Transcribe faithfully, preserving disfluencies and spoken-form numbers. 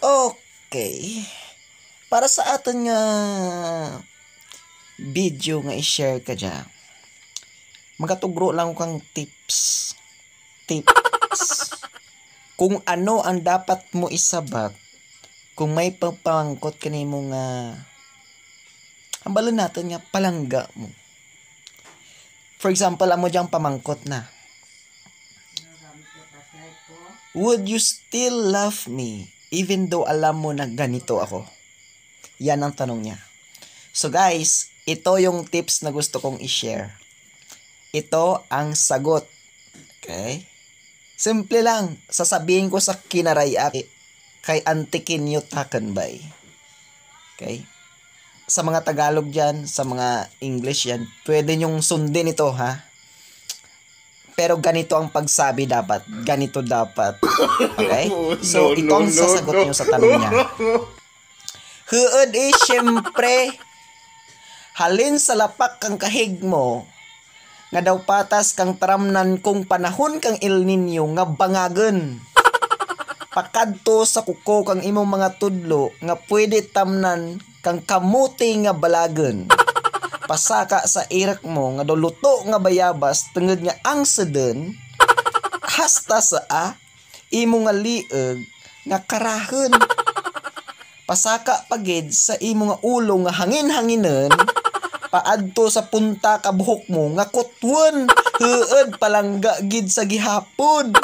Okay. Para sa atun nga video nga i-share kadya, magatugro lang ko kang tips. Tips. Kung ano ang dapat mo isabat kung may pagpamangkot kanimo nga, hambalun natun nga palangga mo. For example, amo dyang pamangkot na, "Would you still love me even though alam mo na ganito ako?" Yan ang tanong niya. So guys, ito yung tips na gusto kong i-share. Ito ang sagot. Okay? Simple lang. Sasabihin ko sa Kinaray-a kay Auntie Kinyo Takenbay. Okay? Sa mga Tagalog dyan, sa mga English yan, pwede nyong sundin ito, ha? Pero ganito ang pagsabi dapat. Ganito dapat. Okay? So, ito ang sasagot nyo sa tanong niya. Huod, eh, siyempre, halin sa lapak kang kahigmo, nga daw patas kang taramnan kung panahon kang El Niño nga bangagun. Pakadto sa kuko kang imong mga tudlo nga pwede tamnan kang kamote nga balagun. Pasaka sa irek mo nga daw luto nga bayabas tungod nga ang sudun, hasta sa, ah, imo nga lieg nga karahun. Pasaka pa gid sa imo nga ulo nga hangin-hanginun, paadto sa punta ka buhok mo nga kutwun, huod palangga gid sa gihapon.